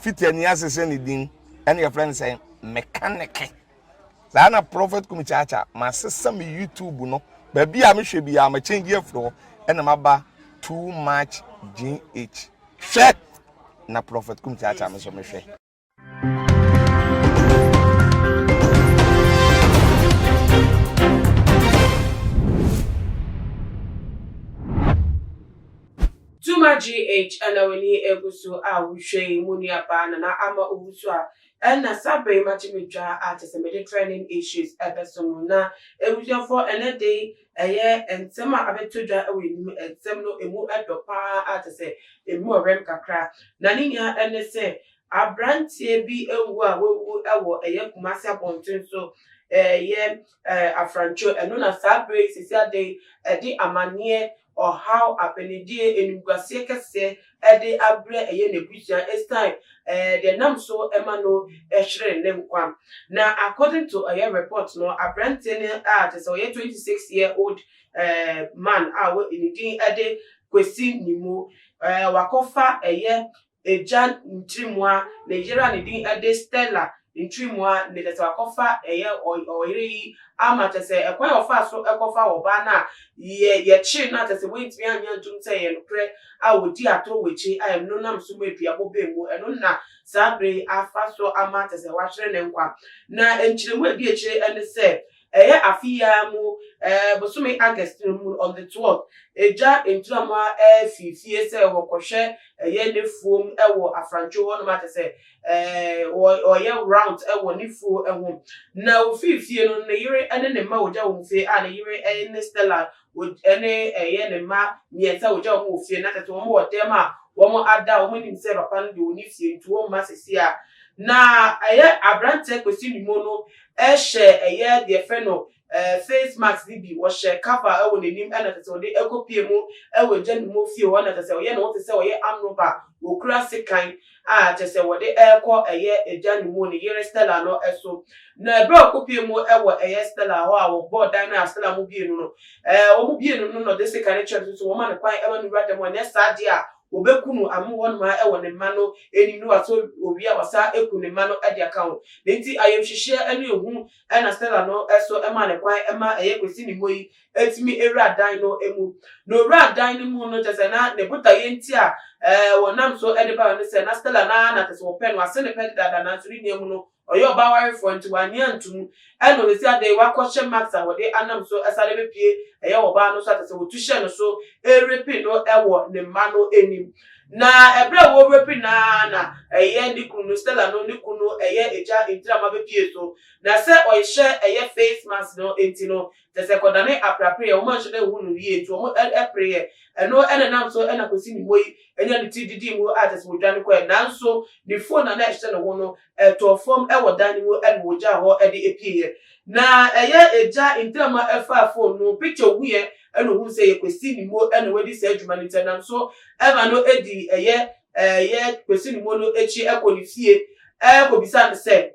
Fitani asesa ne din ɛna yɛfrɛ no sɛ mekaneke. Saa na Prophet Kumi Kyaakya masesa me YouTube no baabi a mehwɛ biara ma change afiri hɔ ɛna maba too much GH. Hwɛ na Prophet Kumi Kyaakya me nso mehwɛ. Tuma GH ɛna w'ani egu so a wohwɛ yi mu nuabaa Nana Ama Owusu a ɛna saa bere yi magye me dwa a kyerɛ sɛ mede trending issues ɛbɛso mo na abusuafoɔ ɛnɛ de yi ɛyɛ nsɛm a abɛtɔ dwa ɛwɔ anim nsɛm no emu ɛdɔ paa a kyerɛ sɛ emu ɔwɛm kakra na ne nyinaa ɛne sɛ Abranteɛ bi awu a wawu wɔ ɛyɛ Kumasi abɔnten so ɛyɛ Afrantwo ɛno na saa berɛ yi sisi ada yi ɛde amaneɛ, ɔhaw, apɛnidie, animguaseɛ kɛseɛ ɛde abrɛ ɛyɛ n'abusua ɛsiane deɛ ɛnam so ɛma no ɛhwere ne nkwa. Na according to ɛyɛ report no abranteɛ no a kyerɛ sɛ ɔyɛ 26 year old man a ne din ɛde Kwesi Nimo wakɔfa ɛyɛ Agya Ntirimua, ne yere a ne din de Stella Ntirimua ne kyerɛ sɛ wakɔfa ɛyɛ ɔyere yi ama kyerɛ sɛ ɛkwan a ɔfaa so kɔfa ɔbaa no a yɛ yɛkyee no a kyerɛ sɛ wɔantumi annye antom sɛ ɛyɛ nokorɛ a ɔdi atoro wɔ akyi a ɛno nam so ma aduabɔ baa mu ɛno na saa berɛ yi afa so ama kyerɛ sɛ wahwere ne nkwa. Na nkyerɛmu a ɛdi akyire ne sɛ Ɛyɛ afe yi ara mu bosome August no mu on the 12th, Agya Ntuamoa fii fie sɛ wɔkɔhwɛ ɛyɛ n'afuom wɔ Afrantwo hɔ nom a kyerɛ sɛ ɔyɛ round wɔ ne fuo ho. Na ofii fie no, ne yere ne ne mma wɔgya wɔn fie a ne yere ne Stella ne ɛyɛ ne mma mmiɛnsa wɔgya wɔn wɔ fie na kyerɛ sɛ wɔn wɔ dɛm a wɔn ada a wɔn nim sɛ papa no deɛ ɔnni fie nti wɔn mma sɛsi a. Na ɛyɛ aberanteɛ Kwesi Nimo no hyɛ ɛyɛ deɛ yɛfrɛ no face mask no bi, wɔhyɛ cover wɔ n'anim ɛna kyerɛ sɛ ɔde ɛkɔpie mu wɔ agya no mu fie hɔ na kyerɛ sɛ ɔyɛ ne ho te sɛ ɔyɛ amroba, ɔkura sekan a kyerɛ sɛ wɔde ɛrekɔ ɛyɛ agya no mu ne yere Stella no so. Na ɛberɛ a ɔkɔpie mu wɔ ɛyɛ Stella hɔ a wɔbɔɔ dan no a Stella mo bie no no, wɔn bie no no na ɔde sekan no kyerɛ no so sɛ wɔma no kwan ma no wura dɛm hɔ, nyɛ saa deɛ a Wɔbɛku no amu hɔnom ara wɔ ne mma no anim na wasɔ owie a wasan aku ne mma no de aka ho. Ne nti ayamhyehyeɛ ne ehu na Stella no so maa no kwan ma ɛyɛ Kwesi ne Moyi tumi wura dan no mu. Na ɔwuraa dan no mu no kyerɛ sɛ na ne botaeɛ nti a wɔnam so de baeɛ ne sɛ na Stella no ara na kyerɛ sɛ wɔpɛ no, ase ne pɛ dedaada nanso ne nua mu no Ɔyɛ ɔbaa warefoɔ nti wannye antom. Ɛna ɔsɛsi adɛn wakɔ hyɛ mask a wɔde anam so sane bɛpue ɛyɛ ɔbaa no so a kyɛsɛ wɔtu hyɛ no so repe no wɔ ne mma no anim. Na ɛberɛ a wɔrepe no ara na ɛyɛ ne kunu no Stella no ne kunu no ɛyɛ agya Ntirama bɛpue so. Na sɛ ɔhyɛ ɛyɛ face mask no nti no kyɛsɛ kɔdane apreapreɛ wɔn anhyɛ da anhu no yie nti wɔn preeɛ. Ɛno na ɛnam so na Kwesi Nimoyi nya ne ti didii mu a kyɛsɛ wɔdwane kɔɛ. Nanso ne phone a na ɛhyɛ ne ho no Ɛtɔɔ fam wɔ dan no mu na wɔgyaa hɔ de pieeɛ. Na ɛyɛ agya ntam a ɛfaa phone no picture ohuiɛ na ohuu sɛ ɛyɛ Kwesi Nimo na wadi saa adwuma no nti ɛnam so ma no dii ɛyɛ ɛyɛ Kwesi Nimo no akyi kɔ ne fie kɔbisaa no sɛ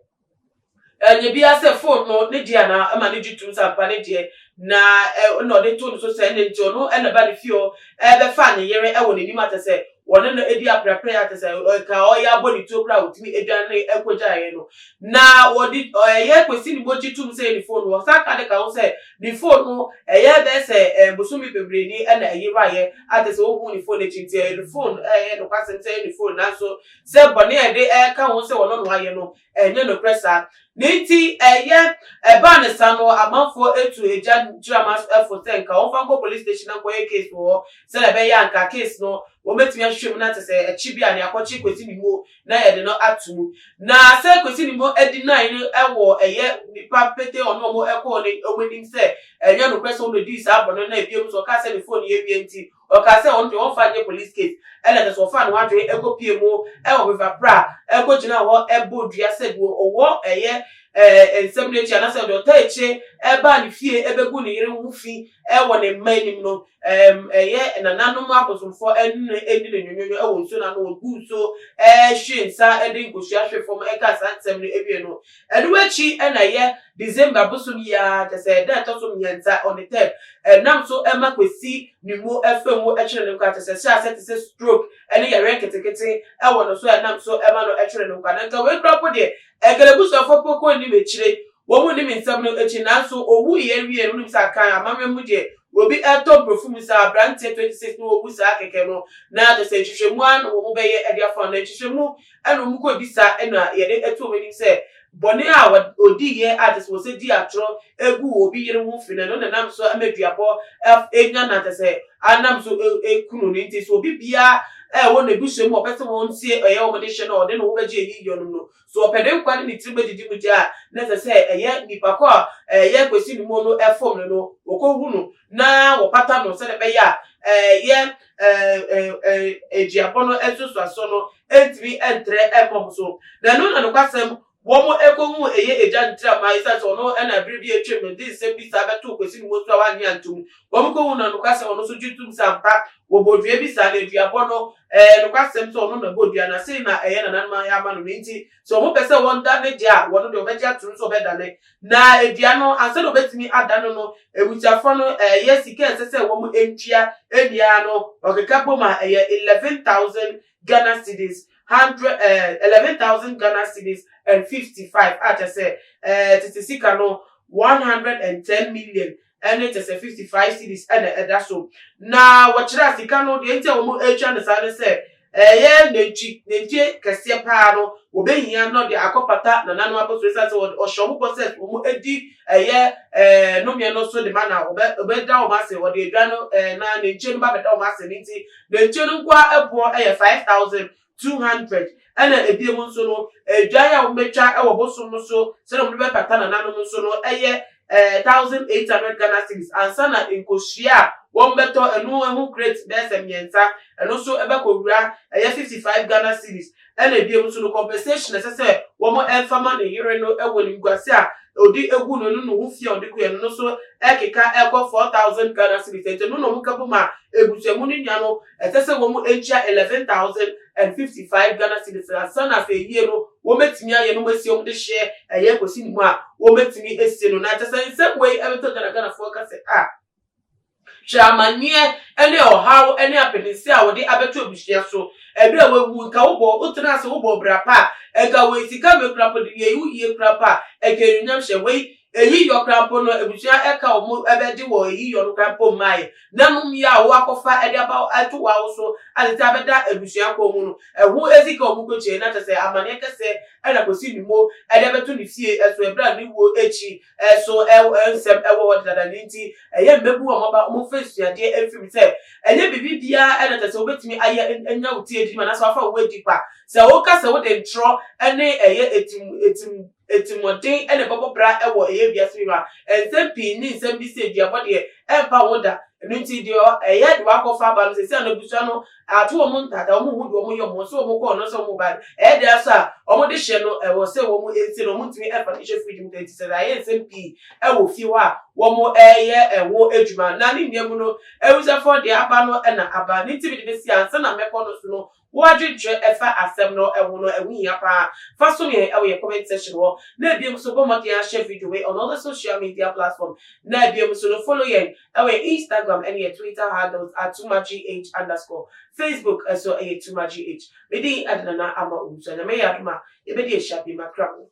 ɛnyɛ biara sɛ phone no ne deɛ anaa ɛma no gye tom sɛ ampa ne deɛ na ɛna ɔde too no so sɛ ɛnna nti ɔno na ɛba ne fie hɔ ɛbɛfaa ne yere wɔ n'anim akyɛ sɛ wɔne no adi apreapre a kyɛ sɛ ka ɔyɛ abɔ ne tuo koraa a ɔtumi adwane kɔgyaeɛ no. Na wɔde ɛyɛ Kwesi ne mogye tom sɛ ne fon no. Wɔsan ka de ka ho sɛ ne fon no ɛyɛ bɛyɛ sɛ bosome bebree ni na ɛyeraeɛ a kyɛ sɛ wɔnhuu ne fon no akyi nti ɛyɛ ne fon ɛyɛ nokwasɛm sɛ ɛyɛ ne fon nanso sɛ bɔne a yɛde ɛka ho sɛ ɔno na wayɛ no Ɛnyɛ nokorɛ saa. Ne nti ɛyɛ ɛbaa ne saa no amanfoɔ atu agya Gyirama fo sɛ nka wɔmfa nkɔ police station na nkɔyɛ case wɔ hɔ sɛdeɛ ɛbɛyɛ a nka case no wɔbɛtumi ahwehwɛ mu na kyɛ sɛ ɛkye bi a nea akɔkye Kwesi Nimo na yɛde no ato mu. Na sɛ Kwesi Nimo deny no wɔ ɛyɛ nnipa pete ɔne wɔn kɔɔ ne wɔn anim sɛ ɛnyɛ nokorɛ sɛ wɔn na ɛdii saa bɔne no na ebiem nso ɔkaa sɛ ne phone yɛ wia nti Ɔkaa sɛ ɔno deɛ ɔmfa nyɛ police case ɛna kyerɛ sɛ ɔfaa ne ho adwene kɔ pie mu wɔ River Pra kɔ gyinaa hɔ bɔɔ dua sɛ deɛ ɔwɔ ɛyɛ Ɛɛ nsɛm no akyi anaasɛ deɛ ɔtaa akyire ɛbaa ne fie ɛbɛgu ne yere ho fi ɛwɔ ne mma anim no, ɛyɛ nananom abosomfoɔ ɛne no ɛdi ne nwonwonwo ɛwɔ nsuo n'ano, wɔgu nsuo, ɛɛhwie nsa, ɛde nkosua hwe fam, ɛka saa nsɛm no awie no, ɛno akyi ɛna ɛyɛ December bosom yi ara, kyɛ sɛ ɛda ɛtɔ so 3, on the 3rd, ɛnam so ɛma Kwesi ne mu ɛfɛ mu ɛkyerɛ ne nkwa, kyɛ sɛ hyɛ asɛ te sɛ stroke ɛne yɛrɛ nketenkete ɛwɔ no so, ɛnam so ɛma no ɛkyerɛ ne nkwa. Na nka wei kura po deɛ, ɛnkɛlɛ busuafoɔ poko nim akyire, wɔn mu nim nsɛm no akyi, nanso owu yɛ wie no, nim sɛ akan amammerɛ mu deɛ, obi ɛtɔ mprofu mu sɛ aberanteɛ 26 no owu saa kɛkɛ no, na kyɛ sɛ nhwehwɛmu a na wɔn bɛyɛ ɛde afa na nhwehwɛmu ɛna wɔn kɔ bisa, ɛna yɛde ɛto wɔn anim sɛ bɔne a odi yɛ a kyɛ sɛ wɔsɛ di atorɔ egu obi yere ho fi no, ɛno nenam so ɛma duabɔ enya na kyɛ sɛ anam so ekunu no. Nti so obi biara ɛwɔ n'ebusua mu a ɔpɛ sɛ wɔn sie ɛyɛ wɔn de hyɛ no, ɔde ne ho bɛgye eyi yɔ no, so ɔpɛ ne nkwa ne ne tiri bɛdidi mu gya a, na ɛsɛ sɛ ɛyɛ nipa kɔ a ɛyɛ Kwesi ne mu no ɛfɔm no, wɔkɔhu no na wɔpata no sɛdeɛ ɛbɛyɛ a ɛyɛ ɛɛ ɛɛ aduabɔ no nsosoaso no ɛntumi ɛntrɛ ɛmmɔ so. Na ɛno na nokwasɛm wɔn ekohu ɛyɛ egya ntirama, ɛsiane sɛ ɔno ɛna abiri bi atwam no de nsɛm bi saa bɛto Kwesi ne mu so a wanyɛ antom. Wɔn kohu na nokwasɛm ɔno nso gye tum sɛ ampa wɔbɔ dua bi saa, na aduabɔ no nokwasɛm sɛ ɔno na bɔ dua na sei na ɛyɛ nananom ayɛ ama no. Ne nti sɛ wɔn pɛ sɛ wɔn da ne deɛ a, wɔn deɛ ɔbɛgye atum sɛ ɔbɛdane na edua no. Ansa na ɔbɛtumi adane no, ebusuafoɔ no ɛyɛ sika ɛsɛ sɛ wɔn ntua nnua no, ɔkeka bom a ɛyɛ 11,000 Ghana cedis hundred 11,000 Ghana cedis and 55, a kyerɛ sɛ tete sika no 110 million ɛne kyerɛ sɛ 55 cedis ɛna ɛda so. Na wɔkyerɛ sika no deɛ nti a wɔn atwa no saa ne sɛ ɛyɛ nantwi, nantwie kɛseɛ paa no wɔbɛhia na ɔde akɔpata nananom abɔso, ɛsiane sɛ ɔhyɛ wɔn bɔ sɛ wɔn adi ɛyɛ nomeɛ no so de ma na ɔbɛda wɔn ase, wɔde adwa no na nantwie no ba bɛda wɔn ase. Ne nti nantwie no nkoa ɛboɔ ɛyɛ 5,200. Ɛna ebiem nso no, adwan a wɔbɛtwa ɛwɔ bosom no so sɛdeɛ wɔde bɛpata nananom nso no ɛyɛ 1,800 Ghana cedis, ansa na nkosua a wɔn bɛtɔ ɛno ɛho crate bɛyɛ sɛ 3, ɛno nso ɛbɛkɔ wura ɛyɛ 55 Ghana cedis. Ɛna ebiem nso no, compensation ɛsɛ sɛ wɔn ɛnfama ne yere no ɛwɔ ne nguase a odi egu no no ne ho fie a ɔde kɔ no nso ɛkeka ɛkɔ 4,000 Ghana cedis. Ɛnti no na wɔn ka bɔ mu a, ebusuamu no nua no ɛsɛ sɛ wɔn ntua 11,055 Ghana cedis ansa na afei yie no wɔn bɛtumi ayɛ no, wɔn asi wɔn de hyɛ ɛyɛ kɔsi ne mu a wɔn bɛtumi esi no. Na kyɛ sɛ nsɛm wei ɛbɛtɔ Ghana, Ghanafoɔ ka sɛ a hwɛ amanneɛ ne ɔhaw ne apenense a wɔde abɛto abusua so. Ɛberɛ a wawu, nka wobɔ wotena ase wobɔ bra pa a, nka wei sika wei kora po de yɛ wo yie kora pa a, nka enyonyam hyɛ wei eyi yɔ kora mpo no, abusua ɛka wɔn ɛbɛgye wɔ eyi yɔ no kora mpo mmaeɛ. Na mmom yi a wɔakɔfa ɛde aba ɛto wɔn awo so ade sɛ abɛda abusua kɔn mu no, ɛho esika wɔn kɔkyɛ, na kyerɛ sɛ amanneɛ kɛseɛ ɛna kɔsi ne mu ɛde abɛto ne fie ɛso ɛberɛ a ne wuo akyi ɛso ɛwɔ nsɛm ɛwɔ hɔ dada. Ne nti ɛyɛ mmɛbu a wɔaba wɔn fɛ suadeɛ mfiri sɛ ɛnyɛ biribi biara ɛna kyerɛ sɛ wobɛtumi ayɛ anya wo tie di ma na sɛ wafa wo adi kwa sɛ woka sɛ wode ntorɔ ɛne ɛyɛ etim etim etimɔden ɛna ɛbɛbɔ bra ɛwɔ ɛyɛ wiase bi mu a, nsɛm pii ne nsɛm bi sɛ eduabɔ deɛ ɛmpa wo da. Ɛno nti deɛ ɛyɛ de wakɔfa aba no sɛ sɛ anabusua no ato wɔn ntata, wɔn hu deɛ wɔn yɛ wɔn so wɔn kɔ ɔno sɛ wɔn ba ɛyɛ deɛ so a wɔn de hyɛ no, ɛwɔ sɛ wɔn esi no, wɔn ntumi ɛfa no hyɛ fridge mu. Nti sɛ ayɛ nsɛm pii ɛwɔ fie hɔ a wɔn ɛyɛ ɛho adwuma na ne nua mu no, ewusafoɔ deɛ aba no ɛna aba ne ti bi de besi ansa na mɛkɔ no so no, wɔadwentwerɛ ɛfa asɛm no ɛho no, ɛho hia paa. Fa so yɛn ɛwɔ yɛ comment section hɔ, na ebien nso bɔ mmɔden ahyɛ video wei on all the social media platform, na ebien nso no follow yɛn ɛwɔ yɛn Instagram ɛne yɛ Twitter handles @tumagh_. Facebook ɛso ɛyɛ tumagh. Medi adenana ama Owusu. Anyame yɛ adom a, yɛbɛdi ahyia bi makra mo.